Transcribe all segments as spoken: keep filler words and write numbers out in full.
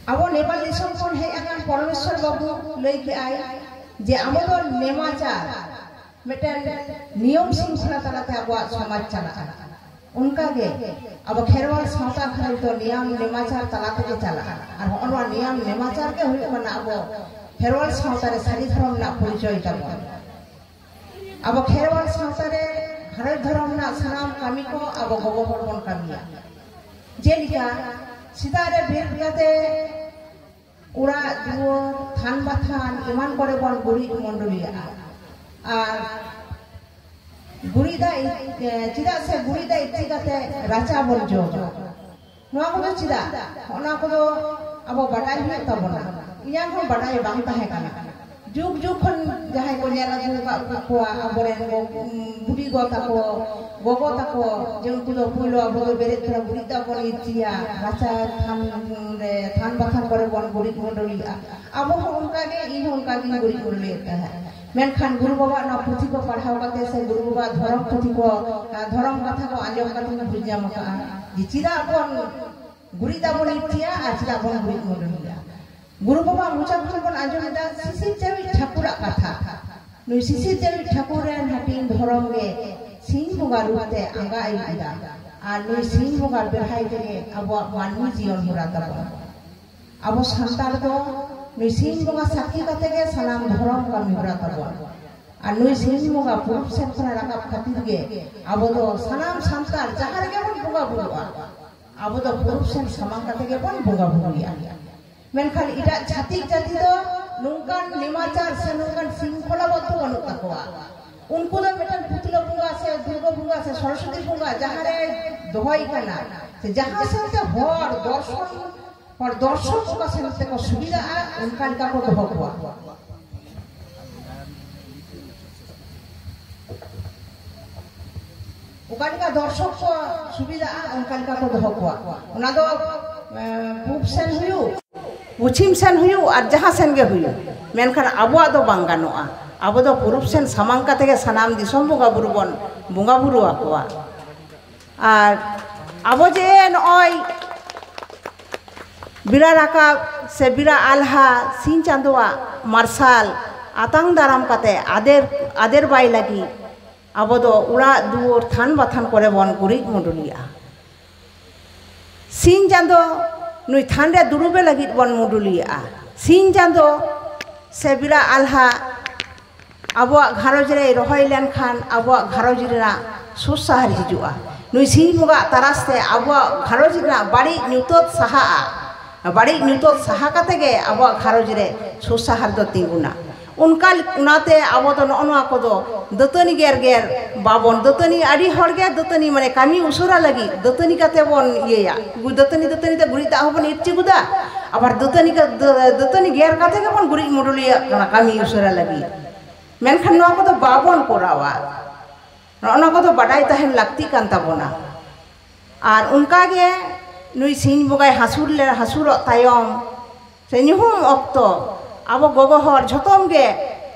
ᱟᱵᱚ ᱱᱮᱯᱟᱞ ᱫᱤᱥᱚᱢ ᱠᱷᱚᱱ ᱦᱮᱡ ᱟᱠᱟᱱ ᱯᱚᱨᱚᱢᱮᱥᱣᱚᱨ ᱵᱟᱹᱵᱩ ᱞᱟᱹᱭ ᱠᱮᱜᱼᱟᱭ ᱡᱮ ᱟᱵᱚ ᱫᱚ ᱱᱮᱢᱟᱪᱟᱨ, ᱢᱤᱫᱴᱮᱱ ᱱᱤᱭᱚᱢ ᱥᱤᱝᱠᱷᱚᱞᱟ ᱛᱟᱞᱟᱛᱮ ᱟᱵᱚᱣᱟᱜ ᱥᱚᱢᱟᱡᱽ ᱪᱟᱞᱟᱜᱼᱟ᱾ ᱚᱱᱠᱟᱜᱮ ᱟᱵᱚ ᱠᱷᱮᱨᱣᱟᱞ ᱥᱟᱶᱛᱟ ᱜᱷᱟᱨᱚᱸᱡᱽ ᱫᱚ ᱱᱤᱭᱟᱢ ᱱᱮᱢᱟᱪᱟᱨ ᱛᱟᱞᱟ ᱛᱮᱜᱮ ᱪᱟᱞᱟᱜᱼᱟ᱾ ᱟᱨ ᱦᱚᱸᱜᱼᱚ ᱱᱚᱣᱟ ᱱᱤᱭᱟᱢ ᱱᱮᱢᱟᱪᱟᱨ ᱜᱮ ᱦᱩᱭᱩᱜ ᱠᱟᱱᱟ ᱟᱵᱚ ᱠᱷᱮᱨᱣᱟᱞ ᱥᱟᱶᱛᱟ ᱨᱮ ᱥᱟᱹᱨᱤ ᱫᱷᱚᱨᱚᱢ ᱨᱮᱱᱟᱜ ᱯᱚᱨᱤᱪᱚᱭ ᱛᱟᱵᱚᱱ᱾ ᱟᱵᱚ ᱠᱷᱮᱨᱣᱟᱞ ᱥᱟᱶᱛᱟ ᱨᱮ ᱜᱷᱟᱨᱚᱸᱡᱽ ᱫᱷᱚᱨᱚᱢ ᱨᱮᱱᱟᱜ ᱥᱟᱱᱟᱢ ᱠᱟᱹᱢᱤ ᱠᱚ ᱟᱵᱚ ᱜᱚᱜᱚ ᱦᱚᱲ ᱵᱚᱱ ᱠᱟᱹᱢᱤᱭᱟ᱾ ᱡᱮᱞᱮᱠᱟ ᱥᱮᱛᱟᱜ ᱨᱮ ᱵᱮᱨᱮᱫ ᱠᱟᱛᱮ ᱚᱲᱟᱜ ᱫᱩᱣᱟᱹᱨ, ᱛᱷᱟᱱ ᱵᱟᱛᱷᱟᱱ ᱮᱢᱟᱱ ᱠᱚᱨᱮ ᱵᱚᱱ ᱜᱩᱨᱤᱡ ᱢᱚᱱᱰᱚᱞᱤᱭᱟᱜᱼᱟ᱾ ᱟᱨ ᱜᱩᱨᱤᱡ ᱫᱟᱜ ᱤ-, ᱮ, ᱪᱮᱫᱟᱜ ᱥᱮ ᱜᱩᱨᱤᱡ ᱫᱟᱜ ᱤᱫᱤ ᱠᱟᱛᱮ ᱨᱟᱪᱟ ᱵᱚᱱ ᱡᱚᱜᱟ᱾ ᱱᱚᱣᱟ ᱠᱚᱫᱚ ᱪᱮᱫᱟᱜ? ᱚᱱᱟ ᱠᱚᱫᱚ ᱟᱵᱚ ᱵᱟᱰᱟᱭ ᱦᱩᱭᱩᱜ ᱛᱟᱵᱚᱱᱟ᱾ ᱤᱧᱟᱹᱜ ᱦᱚᱸ ᱵᱟᱰᱟᱭ ᱵᱟᱝ ᱛᱟᱦᱮᱸ ᱠᱟᱱᱟ᱾ ᱡᱩᱜᱽ ᱡᱩᱜᱽ ᱠᱷᱚᱱ ᱡᱟᱦᱟᱸᱭ ᱠᱚ ᱧᱮᱞ ᱟᱹᱜᱩ ᱟᱠᱟᱫ ᱠᱚᱣᱟ, ᱟᱵᱚᱨᱮᱱ ᱜᱚ-, ᱵᱩᱰᱤ ᱜᱚ ᱛᱟᱠᱚ, ᱜᱚᱜᱚ ᱛᱟᱠᱚ, ᱡᱮ ᱩᱱᱠᱩ ᱫᱚ ᱯᱳᱭᱞᱳ ᱟᱵᱚ ᱫᱚ ᱵᱮᱨᱮᱫ ᱛᱚᱨᱟ ᱜᱩᱨᱤᱡ ᱫᱟᱜ ᱵᱚᱱ ᱤᱨᱪᱤᱭᱟ, ᱨᱟᱪᱟ ᱛᱷᱟᱱ ᱨᱮ, ᱛᱷᱟᱱ ᱵᱟᱛᱷᱟᱱ ᱠᱚᱨᱮ ᱵᱚᱱ ᱜᱩᱨᱤᱡ ᱢᱚᱰᱚᱞᱤᱭᱟ᱾ ᱟᱵᱚ ᱦᱚᱸ ᱚᱱᱠᱟᱜᱮ, ᱤᱧ ᱦᱚᱸ ᱚᱱᱠᱟᱜᱤᱧ ᱜᱩᱨᱤᱡ ᱢᱚᱰᱚᱞᱤᱭᱮᱫ ᱛᱟᱦᱮᱸᱫ᱾ ᱢᱮᱱᱠᱷᱟᱱ ᱜᱩᱨᱩ ᱵᱟᱵᱟᱣᱟᱜ ᱱᱚᱣᱟ ᱯᱩᱛᱷᱤ ᱠᱚ ᱯᱟᱲᱦᱟᱣ ᱠᱟᱛᱮ ᱥᱮ ᱜᱩᱨᱩ ᱵᱟᱵᱟᱣᱟᱜ ᱫᱷᱚᱨᱚᱢ ᱯᱩᱛᱷᱤ ᱠᱚ, ᱟᱨ ᱫᱷᱚᱨᱚᱢ ᱠᱟᱛᱷᱟ ᱠᱚ ᱟᱸᱡᱚᱢ ᱠᱟᱛᱮ ᱤᱧ ᱵᱩᱡᱽ ᱧᱟᱢ ᱟᱠᱟᱫᱼᱟ ᱡᱮ ᱪᱮᱫᱟᱜ ᱵᱚᱱ ᱜᱩᱨᱤᱡ ᱫᱟᱜ ᱵᱚᱱ ᱤᱨᱪᱤᱭᱟ ᱟᱨ ᱪᱮᱫᱟᱜ ᱵᱚᱱ ᱜᱩᱨᱤᱡ ᱢᱚᱰᱚᱞᱤᱭᱟ᱾ ᱜᱩᱨᱩ ᱵᱟᱵᱟ ᱢᱚᱪᱟ ᱠᱷᱚᱱ ᱵᱚᱱ ᱟᱸᱡᱚᱢ ᱮᱫᱟ ᱥᱤᱥᱤᱨ ᱡᱟᱹᱣᱤᱡ ᱴᱷᱟᱹᱠᱩᱨᱟᱜ ᱠᱟᱛᱷᱟ᱾ ᱱᱩᱭ ᱥᱤᱥᱤᱨ ᱡᱟᱹᱣᱤᱡ ᱴᱷᱟᱹᱠᱩᱨ ᱨᱮᱱ ᱦᱟᱹᱴᱤᱧ ᱫᱷᱚᱨᱚᱢ ᱜᱮ ᱥᱤᱧ ᱵᱚᱸᱜᱟ ᱨᱩᱯ ᱛᱮ ᱟᱸᱜᱟ ᱟᱹᱭᱩᱵ ᱮᱫᱟ᱾ ᱟᱨ ᱱᱩᱭ ᱥᱤᱧ ᱵᱚᱸᱜᱟ ᱵᱮᱲᱦᱟᱭ ᱛᱮᱜᱮ ᱟᱵᱚᱣᱟᱜ ᱢᱟᱹᱱᱢᱤ ᱡᱤᱭᱚᱱ ᱦᱚᱨᱟ ᱛᱟᱵᱚᱱ᱾ ᱟᱵᱚ ᱥᱟᱱᱛᱟᱲ ᱫᱚ ᱱᱩᱭ ᱥᱤᱧ ᱵᱚᱸᱜᱟ ᱥᱟᱹᱠᱷᱤ ᱠᱟᱛᱮ ᱜᱮ ᱥᱟᱱᱟᱢ ᱫᱷᱚᱨᱚᱢ ᱠᱟᱹᱢᱤ ᱦᱚᱨᱟ ᱛᱟᱵᱚᱱ᱾ ᱟᱨ ᱱᱩᱭ ᱥᱤᱧ ᱵᱚᱸᱜᱟ ᱯᱩᱨᱩᱵ ᱥᱮᱫ ᱠᱷᱚᱱᱟᱜ ᱨᱟᱠᱟᱵ ᱠᱷᱟᱹᱛᱤᱨ ᱜᱮ ᱟᱵᱚ ᱫᱚ ᱥᱟᱱᱟᱢ ᱥᱟᱱᱛᱟᱲ ᱡᱟᱦᱟᱸ ᱨᱮᱜᱮ ᱵᱚᱱ ᱵᱚᱸᱜᱟ ᱵᱩᱨᱩᱜᱼᱟ, ᱟᱵᱚ ᱫᱚ ᱯᱩᱨᱩᱵ ᱥᱮᱱ ᱥᱟᱢᱟᱝ ᱠᱟᱛᱮ ᱜᱮᱵᱚᱱ ᱵᱚᱸᱜᱟ ᱵᱩᱨᱩᱭᱟ᱾ ᱢᱮᱱᱠᱷᱟᱱ ᱮᱴᱟᱜ ᱪᱷᱟᱹᱛᱤᱠ ᱡᱟᱹᱛᱤ ᱫᱚ ᱱᱚᱝᱠᱟᱱ ᱱᱮᱢᱟᱪᱟᱨ ᱥᱮ ᱱᱚᱝᱠᱟᱱ ᱥᱤᱝᱠᱷᱚᱞᱟ ᱵᱚᱫᱽᱫᱷᱚ ᱵᱟᱹᱱᱩᱜ ᱛᱟᱠᱚᱣᱟ᱾ ᱩᱱᱠᱩ ᱫᱚ ᱢᱤᱫᱴᱟᱝ ᱯᱩᱛᱞᱟᱹ ᱵᱚᱸᱜᱟ ᱥᱮ ᱫᱩᱨᱜᱟᱹ ᱵᱚᱸᱜᱟ ᱥᱮ ᱥᱚᱨᱚᱥᱚᱛᱤ ᱵᱚᱸᱜᱟ ᱡᱟᱦᱟᱸ ᱨᱮ ᱫᱚᱦᱚᱭ ᱠᱟᱱᱟ, ᱥᱮ ᱡᱟᱦᱟᱸ ᱥᱮᱱ ᱛᱮ ᱦᱚᱲ ᱫᱚᱨᱥᱚᱱ, ᱦᱚᱲ ᱫᱚᱨᱥᱚᱱ ᱚᱠᱟ ᱥᱮᱱ ᱛᱮᱠᱚ ᱥᱩᱵᱤᱫᱷᱟᱜᱼᱟ, ᱚᱱᱠᱟ ᱞᱮᱠᱟ ᱠᱚ ᱫᱚᱦᱚ ᱠᱚᱣᱟ᱾ ᱚᱠᱟ ᱞᱮᱠᱟ ᱫᱚᱨᱥᱚᱠ ᱠᱚ ᱥᱩᱵᱤᱫᱷᱟᱜᱼᱟ, ᱚᱱᱠᱟ ᱞᱮᱠᱟ ᱠᱚ ᱫᱚᱦᱚ ᱠᱚᱣᱟ᱾ ᱚᱱᱟ ᱫᱚ, ᱮ, ᱯᱩᱵ ᱥᱮᱱ ᱦᱩᱭᱩᱜ, ᱯᱚᱪᱷᱤᱢ ᱥᱮᱱ ᱦᱩᱭᱩᱜ, ᱟᱨ ᱡᱟᱦᱟᱸ ᱥᱮᱱ ᱜᱮ ᱦᱩᱭᱩᱜ, ᱢᱮᱱᱠᱷᱟᱱ ᱟᱵᱚᱣᱟᱜ ᱫᱚ ᱵᱟᱝ ᱜᱟᱱᱚᱜᱼᱟ᱾ ᱟᱵᱚ ᱫᱚ ᱯᱩᱨᱩᱵ ᱥᱮᱱ ᱥᱟᱢᱟᱝ ᱠᱟᱛᱮ ᱜᱮ ᱥᱟᱱᱟᱢ ᱫᱤᱥᱚᱢ ᱵᱚᱸᱜᱟ ᱵᱩᱨᱩ ᱵᱚᱱ ᱵᱚᱸᱜᱟ ᱵᱩᱨᱩ ᱟᱠᱚᱣᱟ᱾ ᱟᱨ ᱟᱵᱚ ᱡᱮ ᱱᱚᱜᱼᱚᱭ ᱵᱮᱲᱟ ᱨᱟᱠᱟᱵ ᱥᱮ ᱵᱮᱲᱟ ᱟᱞᱦᱟ ᱥᱤᱧ ᱪᱟᱸᱫᱳᱣᱟᱜ ᱢᱟᱨᱥᱟᱞ ᱟᱛᱟᱝ ᱫᱟᱨᱟᱢ ᱠᱟᱛᱮ ᱟᱫᱮᱨ ᱟᱫᱮᱨ ᱵᱟᱭ ᱞᱟᱹᱜᱤᱫ ᱟᱵᱚ ᱫᱚ ᱚᱲᱟᱜ ᱫᱩᱣᱟᱹᱨ ᱛᱷᱟᱱ ᱵᱟᱛᱷᱟᱱ ᱠᱚᱨᱮ ᱵᱚᱱ ᱜᱩᱨᱤᱡ ᱢᱩᱰᱩᱞᱤᱭᱟᱜᱼᱟ᱾ ᱥᱤᱧ ᱪᱟᱸᱫᱚ ᱱᱩᱭ ᱛᱷᱟᱱ ᱨᱮ ᱫᱩᱲᱩᱵᱮ ᱞᱟᱹᱜᱤᱫ ᱵᱚᱱ ᱢᱩᱰᱩᱞᱤᱭᱟᱜᱼᱟ᱾ ᱥᱤᱧ ᱪᱟᱸᱫᱚ ᱥᱮ ᱵᱮᱲᱟ ᱟᱞᱦᱟ ᱟᱵᱚᱣᱟᱜ ᱜᱷᱟᱨᱚᱸᱡᱽ ᱨᱮᱭ ᱨᱚᱦᱚᱭ ᱞᱮᱱᱠᱷᱟᱱ ᱟᱵᱚᱣᱟᱜ ᱜᱷᱟᱨᱚᱸᱡᱽ ᱨᱮᱱᱟᱜ ᱥᱩᱥᱟᱦᱟᱨ ᱦᱤᱡᱩᱜᱼᱟ᱾ ᱱᱩᱭ ᱥᱤᱧ ᱵᱚᱸᱜᱟ ᱛᱟᱨᱟᱥ ᱛᱮ ᱟᱵᱚᱣᱟᱜ ᱜᱷᱟᱨᱚᱸᱡᱽ ᱨᱮᱱᱟᱜ ᱵᱟᱹᱲᱤᱡ ᱧᱩᱛᱟᱹᱛ ᱥᱟᱦᱟᱜᱼᱟ᱾ ᱵᱟᱹᱲᱤᱡ ᱧᱩᱛᱟᱹᱛ ᱥᱟᱦᱟ ᱠᱟᱛᱮ ᱜᱮ ᱟᱵᱚᱣᱟᱜ ᱜᱷᱟᱨᱚᱸᱡᱽ ᱨᱮ ᱥᱩᱥᱟᱦᱟᱨ ᱫᱚ ᱛᱤᱸᱜᱩᱱᱟ᱾ ᱚᱱᱠᱟ ᱚᱱᱟᱛᱮ ᱟᱵᱚ ᱫᱚ ᱱᱚᱜᱼᱚ ᱱᱚᱣᱟ ᱠᱚᱫᱚ ᱫᱟᱹᱛᱟᱹᱱᱤ ᱜᱮᱨ ᱜᱮᱨ ᱵᱟᱵᱚᱱ ᱫᱟᱹᱛᱟᱹᱱᱤ, ᱟᱹᱰᱤ ᱦᱚᱲ ᱜᱮ ᱫᱟᱹᱛᱟᱹᱱᱤ ᱢᱟᱱᱮ ᱠᱟᱹᱢᱤ ᱩᱥᱟᱹᱨᱟ ᱞᱟᱹᱜᱤᱫ ᱫᱟᱹᱛᱟᱹᱱᱤ ᱠᱟᱛᱮ ᱵᱚᱱ ᱤᱭᱟᱹᱭᱟ᱾ ᱫᱟᱹᱛᱟᱹᱱᱤ ᱫᱟᱹᱛᱟᱹᱱᱤ ᱛᱮ ᱜᱩᱨᱤᱡ ᱫᱟᱜ ᱦᱚᱸᱵᱚᱱ ᱤᱨᱪᱤ ᱜᱚᱫᱟ, ᱟᱵᱟᱨ ᱫᱟᱹᱛᱟᱹᱱᱤ ᱠᱟ- ᱫᱟᱹ- ᱫᱟᱹᱛᱟᱹᱱᱤ ᱜᱮᱨ ᱠᱟᱛᱮ ᱜᱮᱵᱚᱱ ᱜᱩᱨᱤᱡ ᱢᱩᱰᱩᱞᱤᱭᱟᱜ ᱠᱟᱱᱟ ᱠᱟᱹᱢᱤ ᱩᱥᱟᱹᱨᱟ ᱞᱟᱹᱜᱤᱫ᱾ ᱢᱮᱱᱠᱷᱟᱱ ᱱᱚᱣᱟ ᱠᱚᱫᱚ ᱵᱟᱵᱚᱱ ᱠᱚᱨᱟᱣᱟ᱾ ᱱᱚᱜᱼᱚ ᱱᱚᱣᱟ ᱠᱚᱫᱚ ᱵᱟᱰᱟᱭ ᱛᱟᱦᱮᱱ ᱞᱟᱹᱠᱛᱤ ᱠᱟᱱ ᱛᱟᱵᱚᱱᱟ᱾ ᱟᱨ ᱚᱱᱠᱟᱜᱮ ᱱᱩᱭ ᱥᱤᱧ ᱵᱚᱸᱜᱟᱭ ᱦᱟᱹᱥᱩᱨ ᱞᱮ ᱦᱟᱹᱥᱩᱨᱚᱜ ᱛᱟᱭᱚᱢ ᱥᱮ ᱧᱩᱦᱩᱢ ᱚᱠᱛᱚ ᱟᱵᱚ ᱜᱚᱜᱚ ᱦᱚᱲ ᱡᱷᱚᱛᱚᱢ ᱜᱮ,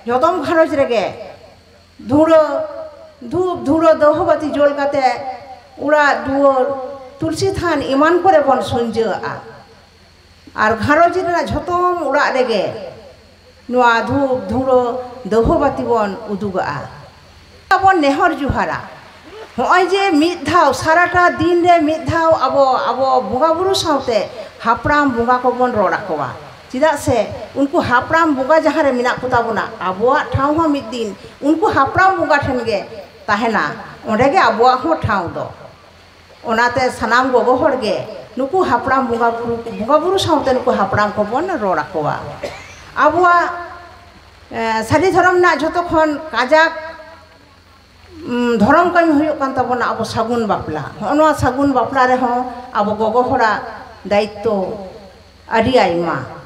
ᱡᱷᱚᱛᱚᱢ ᱜᱷᱟᱨᱚᱸᱡᱽ ᱨᱮᱜᱮ ᱫᱷᱩᱲᱟᱹ, ᱫᱷᱩᱯ ᱫᱷᱩᱲᱟᱹ ᱫᱟᱹᱣᱦᱟᱹ ᱵᱟᱹᱛᱤ ᱡᱳᱞ ᱠᱟᱛᱮ ᱚᱲᱟᱜ ᱫᱩᱣᱟᱹᱨ, ᱛᱩᱞᱥᱤ ᱛᱷᱟᱱ ᱮᱢᱟᱱ ᱠᱚᱨᱮ ᱵᱚᱱ ᱥᱩᱧᱡᱟᱹᱣᱟᱜᱼᱟ᱾ ᱟᱨ ᱜᱷᱟᱨᱚᱸᱡᱽ ᱨᱮᱱᱟᱜ ᱡᱷᱚᱛᱚᱢ ᱚᱲᱟᱜ ᱨᱮᱜᱮ ᱱᱚᱣᱟ ᱫᱷᱩᱯ ᱫᱷᱩᱲᱟᱹ ᱫᱟᱹᱣᱦᱟᱹ ᱵᱟᱹᱛᱤ ᱵᱚᱱ ᱩᱫᱩᱜᱟᱜᱼᱟ᱾ ᱵᱚᱱ ᱱᱮᱦᱚᱨ ᱡᱚᱦᱟᱨᱟ᱾ ᱦᱚᱸᱜᱼᱚᱭ ᱡᱮ ᱢᱤᱫ ᱫᱷᱟᱣ, ᱥᱟᱨᱟᱴᱟ ᱫᱤᱱ ᱨᱮ ᱢᱤᱫ ᱫᱷᱟᱣ ᱟᱵᱚ ᱟᱵᱚ ᱵᱚᱸᱜᱟ ᱵᱩᱨᱩ ᱥᱟᱶᱛᱮ ᱦᱟᱯᱲᱟᱢ ᱵᱚᱸᱜᱟ ᱠᱚᱵᱚᱱ ᱨᱚᱲ ᱟᱠᱚᱣᱟ᱾ ᱪᱮᱫᱟᱜ ᱥᱮ ᱩᱱᱠᱩ ᱦᱟᱯᱲᱟᱢ ᱵᱚᱸᱜᱟ ᱡᱟᱦᱟᱸ ᱨᱮ ᱢᱮᱱᱟᱜ ᱠᱚᱛᱟ ᱵᱚᱱᱟ, ᱟᱵᱚᱣᱟᱜ ᱴᱷᱟᱶ ᱦᱚᱸ ᱢᱤᱫ ᱫᱤᱱ ᱩᱱᱠᱩ ᱦᱟᱯᱲᱟᱢ ᱵᱚᱸᱜᱟ ᱴᱷᱮᱱ ᱜᱮ ᱛᱟᱦᱮᱱᱟ᱾ ᱚᱸᱰᱮ ᱜᱮ ᱟᱵᱚᱣᱟᱜ ᱦᱚᱸ ᱴᱷᱟᱶ ᱫᱚ᱾ ᱚᱱᱟᱛᱮ ᱥᱟᱱᱟᱢ ᱜᱚᱜᱚ ᱦᱚᱲ ᱜᱮ ᱱᱩᱠᱩ ᱦᱟᱯᱲᱟᱢ ᱵᱚᱸᱜᱟ ᱵᱩᱨᱩ, ᱵᱚᱸᱜᱟ ᱵᱩᱨᱩ ᱥᱟᱶᱛᱮ ᱱᱩᱠᱩ ᱦᱟᱯᱲᱟᱢ ᱠᱚᱵᱚᱱ ᱨᱚᱲ ᱟᱠᱚᱣᱟ᱾ ᱟᱵᱚᱣᱟᱜ, ᱮ, ᱥᱟᱹᱨᱤ ᱫᱷᱚᱨᱚᱢ ᱨᱮᱱᱟᱜ ᱡᱷᱚᱛᱚ ᱠᱷᱚᱱ ᱠᱟᱡᱟᱠ, ᱩᱢ, ᱫᱷᱚᱨᱚᱢ ᱠᱟᱹᱢᱤ ᱦᱩᱭᱩᱜ ᱠᱟᱱ ᱛᱟᱵᱚᱱᱟ ᱟᱵᱚ ᱥᱟᱹᱜᱩᱱ ᱵᱟᱯᱞᱟ᱾ ᱦᱚᱸᱜᱼᱚ ᱱᱚᱣᱟ ᱥᱟᱹᱜᱩᱱ ᱵᱟᱯᱞᱟ ᱨᱮᱦᱚᱸ ᱟᱵᱚ ᱜᱚᱜᱚ ᱦᱚᱲᱟᱜ ᱫᱟᱭᱤᱛᱛᱚ ᱟᱹᱰᱤ ᱟᱭᱢᱟ᱾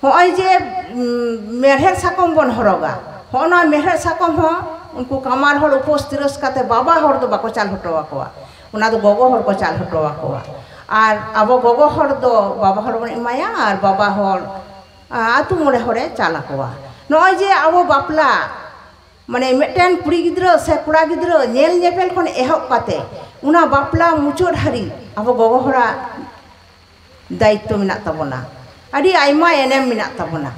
ᱦᱚᱸᱜᱼᱚᱭ ᱡᱮ, ᱩᱢ, ᱢᱮᱲᱦᱮᱫ ᱥᱟᱠᱚᱢ ᱵᱚᱱ ᱦᱚᱨᱚᱜᱟ, ᱦᱚᱸᱜᱼᱚ ᱱᱚᱣᱟ ᱢᱮᱲᱦᱮᱫ ᱥᱟᱠᱚᱢ ᱦᱚᱸ ᱩᱱᱠᱩ ᱠᱟᱢᱟᱨ ᱦᱚᱲ ᱩᱯᱟᱹᱥ ᱛᱤᱨᱟᱹᱥ ᱠᱟᱛᱮ ᱵᱟᱵᱟ ᱦᱚᱲ ᱫᱚ ᱵᱟᱠᱚ ᱪᱟᱞ ᱦᱚᱴᱚ ᱟᱠᱚᱣᱟ, ᱚᱱᱟ ᱫᱚ ᱜᱚᱜᱚ ᱦᱚᱲ ᱠᱚ ᱪᱟᱞ ᱦᱚᱴᱚ ᱟᱠᱚᱣᱟ᱾ ᱟᱨ ᱟᱵᱚ ᱜᱚᱜᱚ ᱦᱚᱲ ᱫᱚ ᱵᱟᱵᱟ ᱦᱚᱲ ᱵᱚᱱ ᱮᱢᱟᱭᱟ ᱟᱨ ᱵᱟᱵᱟ ᱦᱚᱲ, ᱟ, ᱟᱹᱛᱩ ᱢᱚᱬᱮ ᱦᱚᱲᱮ ᱪᱟᱞ ᱟᱠᱚᱣᱟ᱾ ᱱᱚᱜᱼᱚᱭ ᱡᱮ ᱟᱵᱚ ᱵᱟᱯᱞᱟ, ᱢᱟᱱᱮ ᱢᱤᱫᱴᱮᱱ ᱠᱩᱲᱤ ᱜᱤᱫᱽᱨᱟᱹ ᱥᱮ ᱠᱚᱲᱟ ᱜᱤᱫᱽᱨᱟᱹ ᱧᱮᱞ ᱧᱮᱯᱮᱞ ᱠᱷᱚᱱ ᱮᱦᱚᱵ ᱠᱟᱛᱮ ᱚᱱᱟ ᱵᱟᱯᱞᱟ ᱢᱩᱪᱟᱹᱫ ᱦᱟᱹᱨᱤᱡ ᱟᱵᱚ ᱜᱚᱜᱚ ᱦᱚᱲᱟᱜ ᱫᱟᱭᱤᱛᱛᱚ ᱢᱮᱱᱟᱜ ᱛᱟᱵᱚᱱᱟ, ᱟᱹᱰᱤ ᱟᱭᱢᱟ ᱮᱱᱮᱢ ᱢᱮᱱᱟᱜ ᱛᱟᱵᱚᱱᱟ᱾